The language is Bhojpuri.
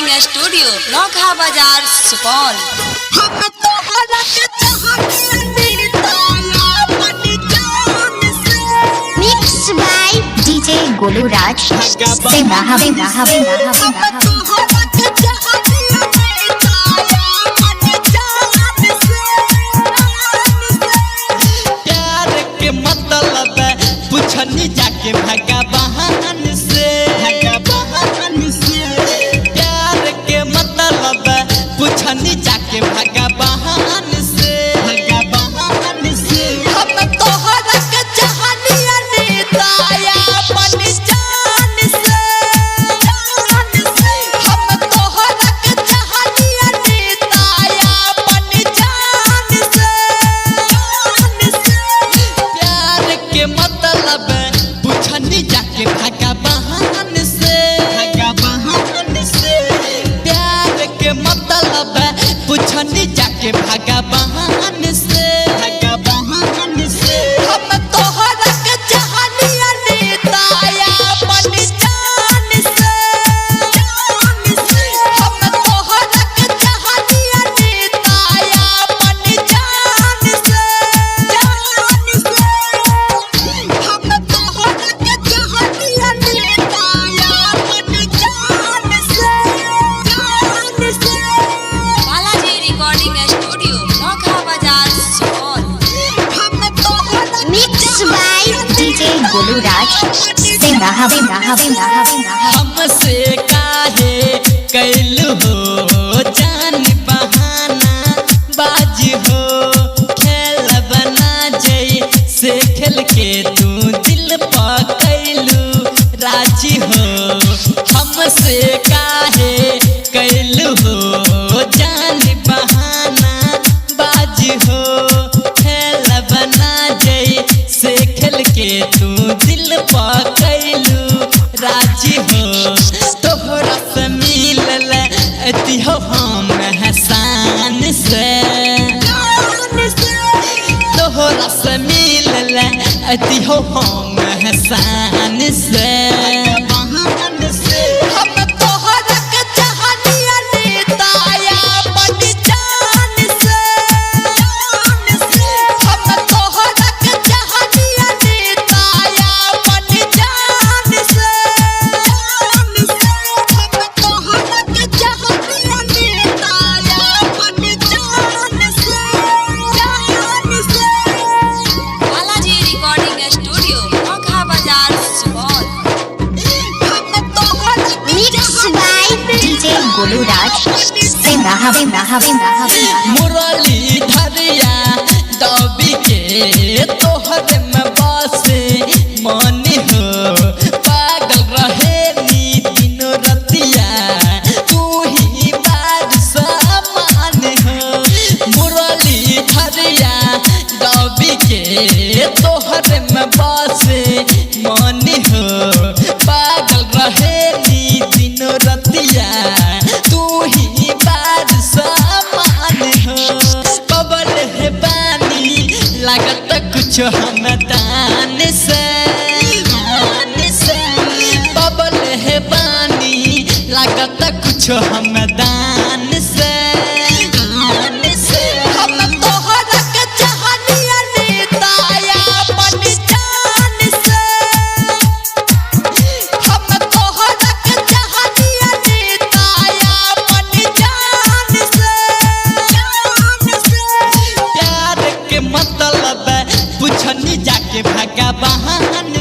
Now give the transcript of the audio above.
रिकॉर्डिंग स्टूडियो, नौखा बाजार, Supaul. Mix by DJ Golu Raj Semraha Semraha Semraha Semraha. प्यार के मतलब पूछनी जाके भगवान से, भगवान से। प्यार के मतलब पूछनी जाके भगवान से, भगवान से। हम तोहरा के चाहनिया नेताया अपन जान से, जान से। हम तोहरा के चाहनिया नेताया अपन जान से, जान से। प्यार के मतलब पूछनी जाके भगवान से, भगवान से। प्यार के मतलब पूछनी जाके भगवान से, भगवान से। हम तोहरा के चाहनिया नेताया अपन जान से, जान से। हम तोहरा के चाहनिया नेताया अपन जान से, जान से। हम तोहरा के चाहनिया नेताया अपन जान से, जान से। बालाजी रिकॉर्डिंग स्टूडियो, नौखा बाजार, Supaul. Mix by DJ Golu Raj Semraha Semraha Semraha Semraha. हमसे काहे कैल हो जान बहाना बाज हो, खेल बना जई से खेल के तू दिल पकैलू राजी हो। हमसे काहे कैल हो जान बहाना बाज हो, खेल बना जई से खेल के तू दिल पकैलू राजी हो। तोहरा से मिलल अति हो हम हसान से, तोहरा से मिलल अति हो हम हसान से। हम तोहरा के चाहनिया नेताया अपन जान से, जान से। हम तोहरा के चाहनिया नेताया अपन जान से, जान से। हम तोहरा के चाहनिया नेताया अपन जान से, जान से। बालाजी रिकॉर्डिंग स्टूडियो, नौखा बाजार, Supaul. Mix by DJ Golu Raj Semraha Semraha Semraha Semraha. मुरली धरिया दबी के तोहर में बसे मन हो, पागल रहे नी दिनो रतिया तू ही बार समान हो। मुरली धरिया दबी के तोहर में बसे मन हो, पागल रहे नी दिनो रतिया तू ही बार समान हो। बबल है बानी लागत कुछ हम दान से, दान से। बबल है बानी लागत कुछ हम दान से, दान से। हम तोहरा के चाहनिया नेताया अपन जान से, हम तोहरा के चाहनिया नेताया अपन जान से, जान से। प्यार के मतलब पूछनी जाके भगवान